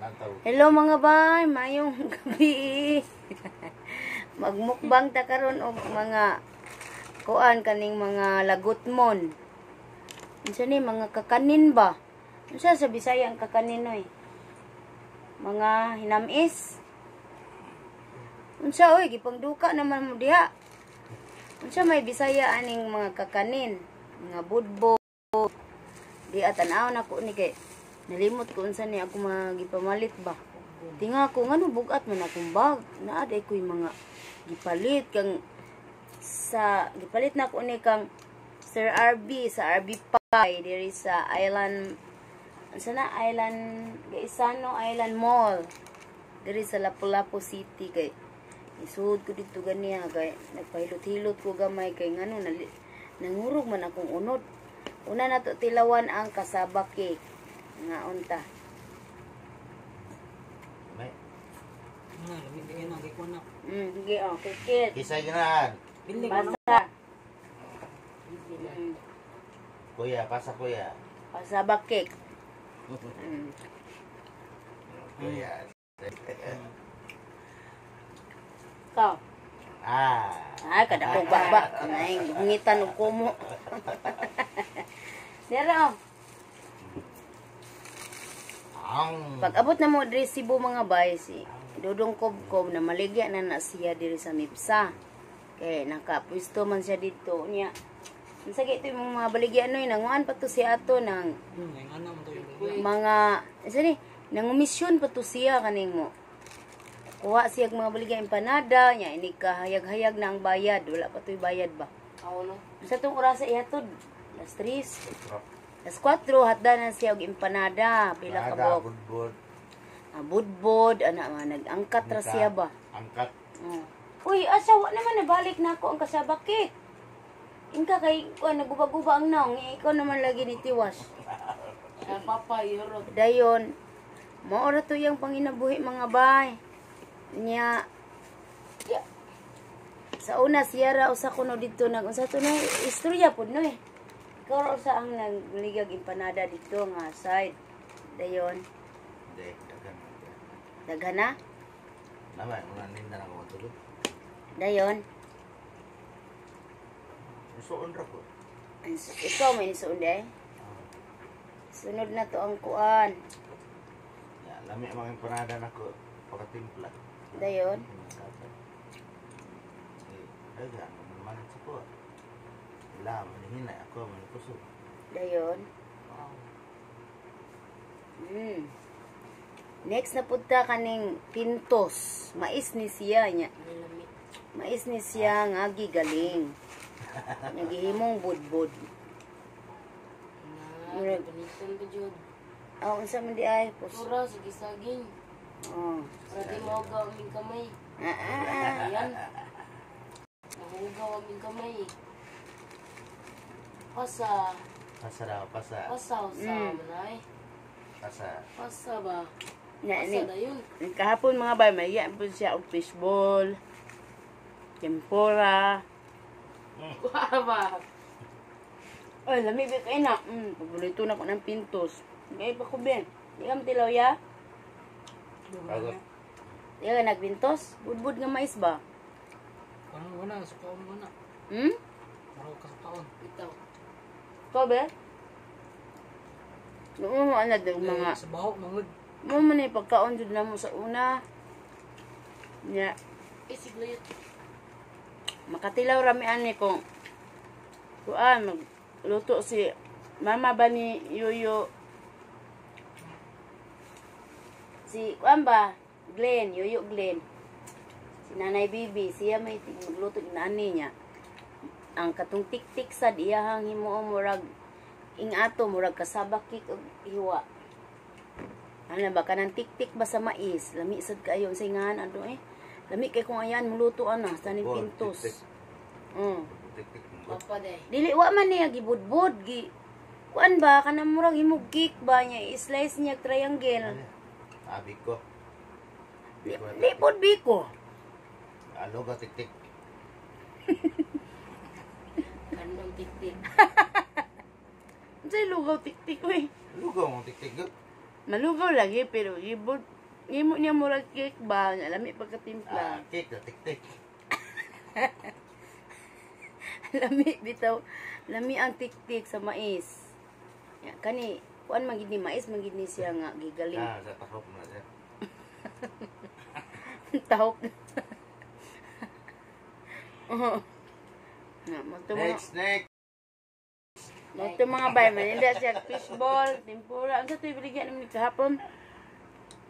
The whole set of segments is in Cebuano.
Lantaw. Hello mga bay, mayong gabi. Magmukbang ta karon og mga kuan kaning mga lagutmon. Unsa ni mga kakanin ba? Unsa sa Bisaya ang kakanin oy? Mga hinamis. Unsa oy gipangduka naman mo diha? Unsa may Bisaya aning mga kakanin? Mga budbo. Di tan-aw na ko ni kay nalimot ko unsa ni ako mga gipamalit ba. Tinga ko ngano bugat man akong bag. Naa day ko'y mga gipalit kang sa gipalit na ko ni kang Sir RB sa RB Pie diri sa Island, unsa na, Island Gaisano Island Mall diri sa Lapu-Lapu City, kay isuod ko dito ganiya kay nagpahilot-hilot ko gamay kay ngano nangurog man akong unod. Una na to tilawan ang cassava cake nga unta. May. Nga, lamig din na kay kunak. Sige oh, kikit. Kisay ganahan. Pili ko na. Basta. Kuya, pasa kuya. Cassava cake. Kuya. Ikaw. Ah. Ay, kada ko baba. Naing bungitan og kumo. Dara oh. Ang. Pag abot na mo diri Cebu mga bay, si Dudong Kobkob na maligya na na siya diri sa Mipsa. Kay nakapwisto man siya dito niya. Unsa kay ito yung mga baligya noy, nanguan pa to si ato ng Yung anak mo to yung mga unsa ni, nangumisyon pa to siya kaning mo. Kuha siya og mga baligya empanada nya, ini kahayag-hayag na ang bayad, wala pa to'y bayad ba. Ako no. Sa tong orasa ihatod, alas 3, alas 4, hatda na siya og empanada, pila ka Nada, buok. budbud. Ah, budbod, ana mga nag-angkat ra siya ba. Angkat. Oh. Uy, asa wa naman nabalik na ako ang cassava cake. Inka kay kuan naguba-guba ang naong, eh, ikaw naman lagi ni Tiwas. Sa papa, yurot. Dayon, mao ra to iyang panginabuhi mga bay. Nya ya, sa una siya ra usa kuno didto nag unsa to no istorya pud no eh. Ikaw ra usa ang nagligag empanada didto nga side. Dayon, Hindi, daghan. Daghan na. Naman, una ninda na ako tulog. Dayon, Suon ra ko. Ikaw may nisuon eh. Sunod na to ang kuan. Ya, lami ang mga empanada nako pagkatimpla. Dayon. Eh, daghan man sa ko. Ila, manihina ako, manikusog. Dayon. Next na punta kaning pintos. Mais ni siya niya. Nilamit. Mais ni siya nga gigaling. Nagihimong budbud. Na, Murag- panitan pa jud. Ah, unsa man di ay pus. Tura, sige saging. Oh. Sa di mahugaw aming kamay. Ah, ah, ah. Ayan. Mahugaw aming kamay. Pasa. Pasa daw, pasa. Pasa sa manay. Pasa. Pasa ba? Na, Pasa ni, na yun. Kahapon mga bay, may po siya og fishball, tempura. Wala ba? Oy, lami ba kayo na? Paborito na ko ng pintos. Gay pa ko ben. Di ka tilaw ya? Bago. Di ka nagpintos? Budbud nga mais ba? Parang wala, sukaon mo na. Parang kasukaon. Bitaw. Ikaw be? Noon mo ana daw mga Eh, sa baho, mangod. mo man ay pagkaon jud na mo sa una. Nya, Eh, siglayot. Makatilaw rami ani kung kuan magluto si mama ba ni Yoyo, Si kuan ba? Glenn, Yoyo Glenn. Si Nanay Bibi, siya may magluto nani niya. Ang katong tik-tik sad iyahang himuo murag ing ato murag cassava cake og hiwa. Ano ba kanang tik-tik ba sa mais? Lami sad kaayo sa ingahan ato eh. Lami kay kung ayan muluto ana sa ning Bon, pintos. tik-tik. Tik-tik. Papa day. Dili wa man niya gibudbud gi kuan ba kanang murag himog cake ba niya i-slice niya triangle. Ah, biko. Di, Biko. di pod biko. Aloga, tik-tik. Kanong tik-tik. Unsay lugaw tik-tik oy? Lugaw mong tik-tik. Malugaw lagi pero ibot imo niya murag cake ba, lami Ah, pagkatimpla. cake na tik-tik. Lami bitaw. Lami ang tik-tik sa mais. Ya, kani kuan man gid ni mais man gid ni siya nga gigaling. Ah, sa tahop na siya. Tahok. Oo. Na, mo mga Next, next. Mo mga bay, maninda siya fishball, tempura. Unsa to'y baligya naman ni kahapon?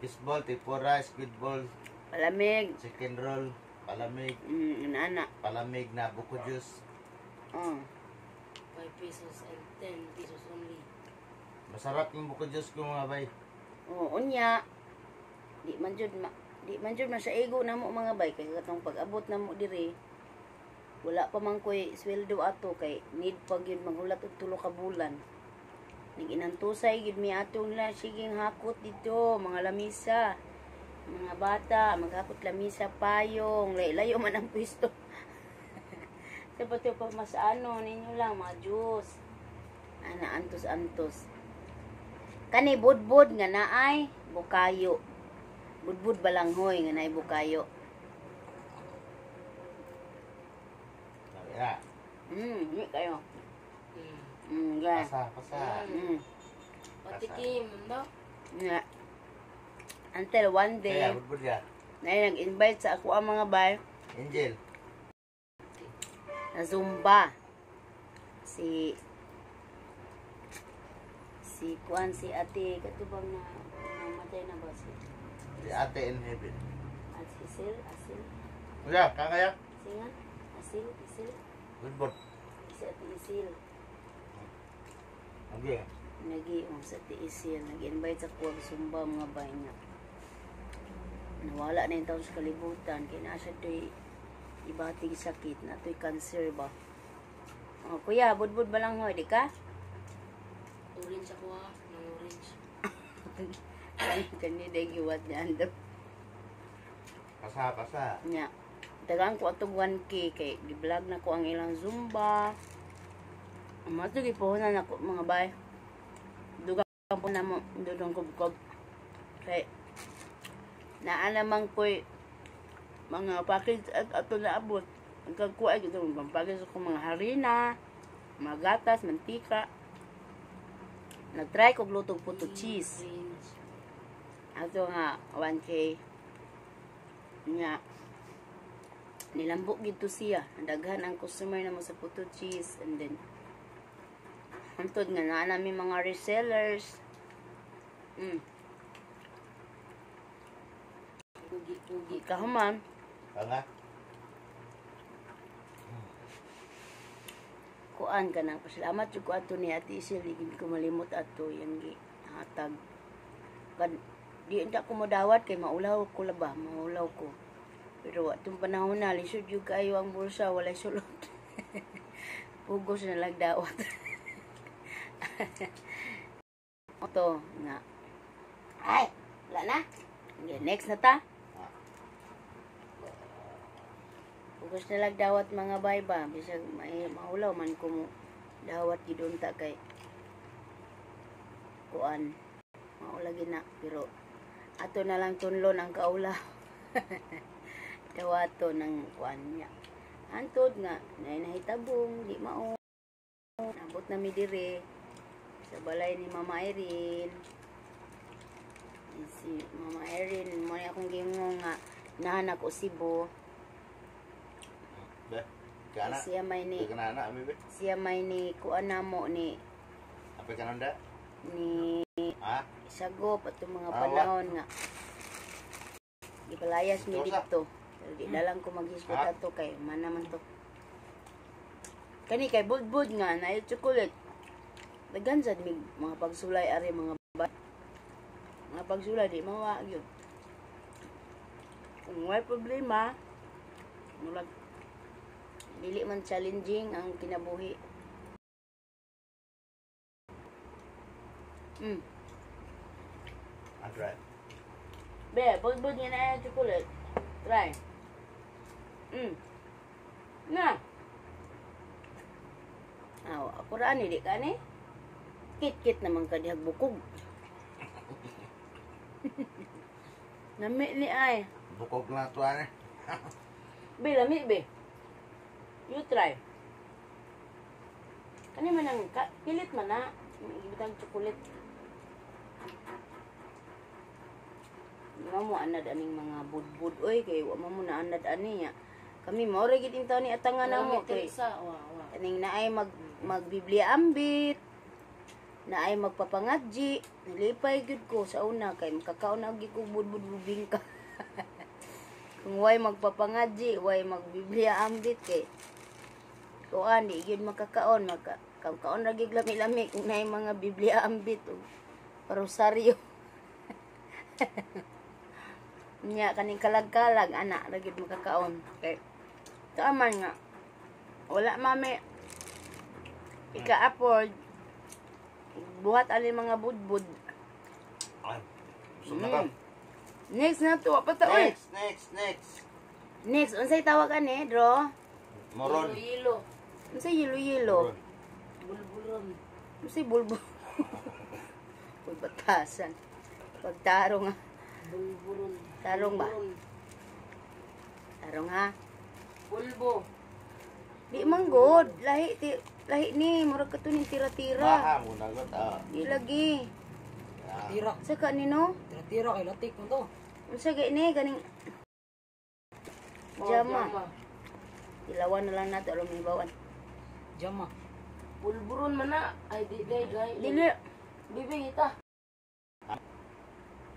Fishball, tempura, squid ball, Palamig. chicken roll, palamig, Ana. palamig na buko juice. Oh. 5 pesos and 10 pesos only. Masarap yung buko juice ko mga bay. Oo, unya. Di man jud masaigo namo mga bay kay katong pag-abot namo diri. Wala pa man koy sweldo ato kay need pa gyud maghulat og 3 ka bulan. Nag-inantusay gyud mi atong nila siging hakot dito, mga lamisa. Mga bata, maghakot lamisa payong, layo man ang pwesto. Sa pati pa mas ano ninyo lang mga juice. Ana antos-antos. Kani budbud nga naay bukayo. Budbud balanghoy nga naay bukayo. Yeah. Di kayo. Ga. Pasa, pasa. Patikim, no? Nga. Until one day, Kaya, budbud ya. na nag-invite sa ako ang mga bay Angel. Na Zumba. Si si kuan si ate katubang na namatay na ba si Si ate in heaven. at si Sil, Asil, Kuya, kakaya? singa, Asil, Isil, Budbud. si ate Isil. Okay. Nagi oh, sa ate Isil, nag-invite sa kuwag Zumba mga bay niya. Nawala na yung taon sa kalibutan kay naa siya to'y ibating sakit na to'y cancer ba. Oh, kuya, budbud ba lang hoy, di ka? Orange ako ha. Ng orange. Kani day giwat niya andam. Pasa, pasa. Nya. Tagaan ko atong 1K kay gi-vlog na ko ang ilang Zumba. Amo to gipuhunan ako mga bay. Dugang po na mo dudong kubkob. Kay naa namang ko'y mga package at ato na abot. Ang kagkuha gito mga package ko mga harina, mga gatas, mantika. Nag-try kog lutog puto cheese. Orange. Ato nga 1K. Nya. Nilambok gito siya. Daghan ang customer namo sa puto cheese and then hantod nga naa nami mga resellers. Pugi, pugi. Kahuman, Panga? Kuan ka nang pasalamat jud ko ato ni Ate Isil, di gid ko malimot ato yang gi hatag. Kan di unta ko modawat kay maulaw ko laba, maulaw ko. Pero atong panahon na lisod jud kaayo ang bulsa, walay sulod. Pugos na lang dawat. Oto nga. Ay, wala na. Okay, next na ta. Pugos na lang dawat mga bayba, bisag may maulaw man ko mo dawat gid unta kay kuan. Maula gid na pero ato na lang tunlon ang kaula. Dawato ng kuan niya. Antod nga nay nahitabong di mao. Nabot na mi dire sa balay ni Mama Irene. Si Mama Irene mo ni akong giingon nga nahanak ko Cebu. Be, kana? Siya may ni Be, kana na, ami be? siya may ni kuan namo ni Ape ka nanda? ni Ha? sagop atong mga Awa. panahon nga gipalayas mi Dosa. didto. Pero di na lang ko maghisgot Ha? ato kay man naman to. Kani kay budbud nga na chocolate. Daghan sad mig mga pagsulay ari mga ba. Mga pagsulay di mawa gyud. Kung way problema, murag Dili man challenging ang kinabuhi. Android. Be, budbud nga na chocolate. Try. Na. Aw, ako ra ni di ka ni. Kit-kit naman ka dihag bukog. Lami ni ay. Bukog na to ane. Be, lami be. You try. Kani man ang pilit man na. Ibitang chocolate. Di mo anad aning mga budbud oy kay wa mo na anad ani ya. Kami mao ra gid intaw ni atangan namo kay kaning naay magbiblia ambit. Naay magpapangadji, nilipay gyud ko sa una kay makakaon na gyud ko budbud bubingka. Kung way magpapangadji, way magbiblia ambit kay kuan di gyud makakaon, makakaon ra gyud lami-lami kung naay mga biblia ambit o rosaryo. Nya kaning kalag-kalag ana ra gyud makakaon kay taaman nga wala mami ika-afford buhat ani mga budbud. Ay, busog na ka. Next na to, pa ta oy. Next, next, next. Next, unsay tawag ani, Dro? Moron. Yelo. Unsay yelo-yelo? Bulbulon. Unsay bulbul? Uy, batasan. Pagtarong ha. Bulbulon. Tarong ba? Tarong ha. Bulbo. Di man god, lahi ti lahi ni murag kato ning tira-tira. Maha mo na god. Ah. Di lagi. Tira. Sa kanino? Tira-tira kay latik mo to. Unsa gay ni ganing jama. Ilawan na lang nato aron mibawan. Jama. Bulburon man na. Ay di day gay. Dili. Bibi kita.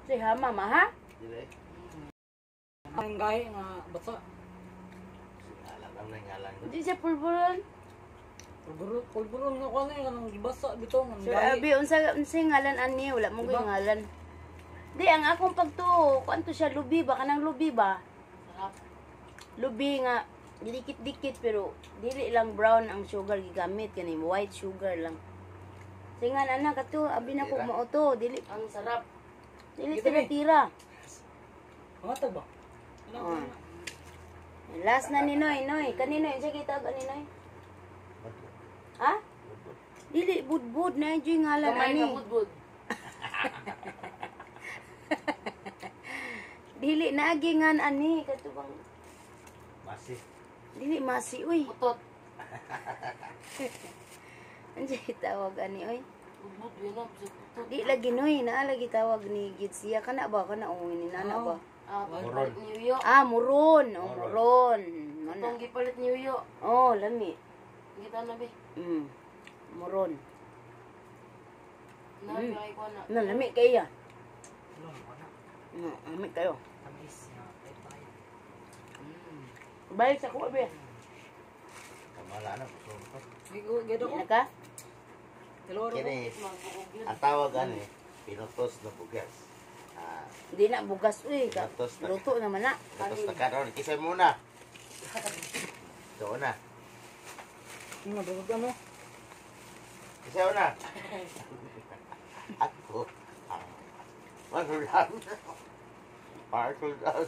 Say hama ma ha? Dili. Ang gahi nga batsa. Singalan ang ngalan. Di siya pulburon. Pulburon, pulburon nga kuan eh kanang gibasa bitaw nga Sir gahi. Abi, unsa ngalan ani? Wala mo Diba? gyud ngalan. Di ang akong pagtuo, kuan to siya lubi ba kanang lubi ba? Sarap. Lubi nga dikit-dikit pero dili lang brown ang sugar gigamit kani white sugar lang. Singan ana kato abi na ko Tira. mao to dili Ang sarap. dili Dito, be. tira-tira. Pangatag ba? Ano Oh. Last na ni Noy, Noy. Kanino unsa kay tawag ani Noy? Ha? Dili budbud na jud ngalan Kamay ani. nga budbud. Dili naagi ngan ani kato bang Masi. dili masi uy. Putot. Unsa tawag ani oy? Budbud yun ang putot. Di lagi Noy, naa lagi tawag ni Gitsia kana ba kana o ni nana ba? Ah, Muron. palit ni Uyo. Ah, muron. Oh, muron. Muron. Mana. Itong gipalit ni Uyo. Oh, lami. Kita na be. Muron. Na kay ko na. Na lami kaya. Wala mo na. Lami kayo. Tamis nga tay. Balik sa kuha be. Kamala na busog ko. Gigo gido Di ko. na ka? Dalawa ra ko. Kini ang tawag ani pinutos na bugas. Ah, Di na bugas uy. Ka. Pinutos na. Luto naman na. pinutos na karon kisay muna. Doon na. Nga busog ano? Kisay una. Ako. Masulan. Masulan.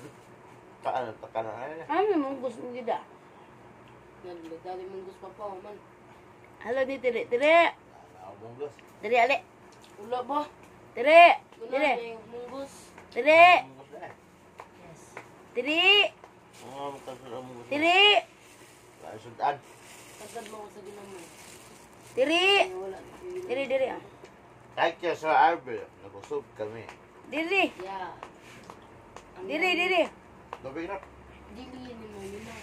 Taan, takanan. Ano mong gusto gida? Nagdali mong gusto pa pa man. Halo di tiri tiri. Munggos. Tiri ali. Wala ba? Tiri. Wala Tiri. na yung munggos. Tiri. Munggos na. Yes. Tiri. Mga magkasunod munggos. Tiri. Sudan. Tagad mo ko sa ginamay. Tiri. Wala. Diri diri ah. Thank you, Sir Arvil. Nabusog kami. Diri. Yeah. Diri diri. Tubig na. Dili ni mo yun na.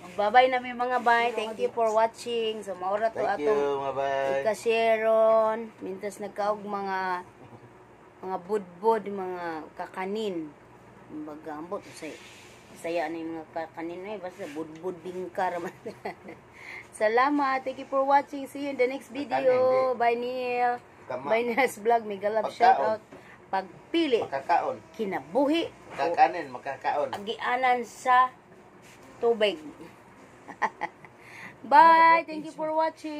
Magbabay na mi mga bay. Thank you for watching. So maura to Thank you, atong mga bay. ika-shareon. Mintas nagkaog mga budbud, mga kakanin. Kumbaga, ambot usay. Saya na yung mga kakanin eh. Basta budbud bingka raman. Salamat. Thank you for watching. See you in the next video. Bye Neil. Bye Neil's vlog. Mega love shout out. Pagpili. Makakaon. Kinabuhi. Kakanin, makakaon. Agianan sa tubig. Bye. Thank you for watching.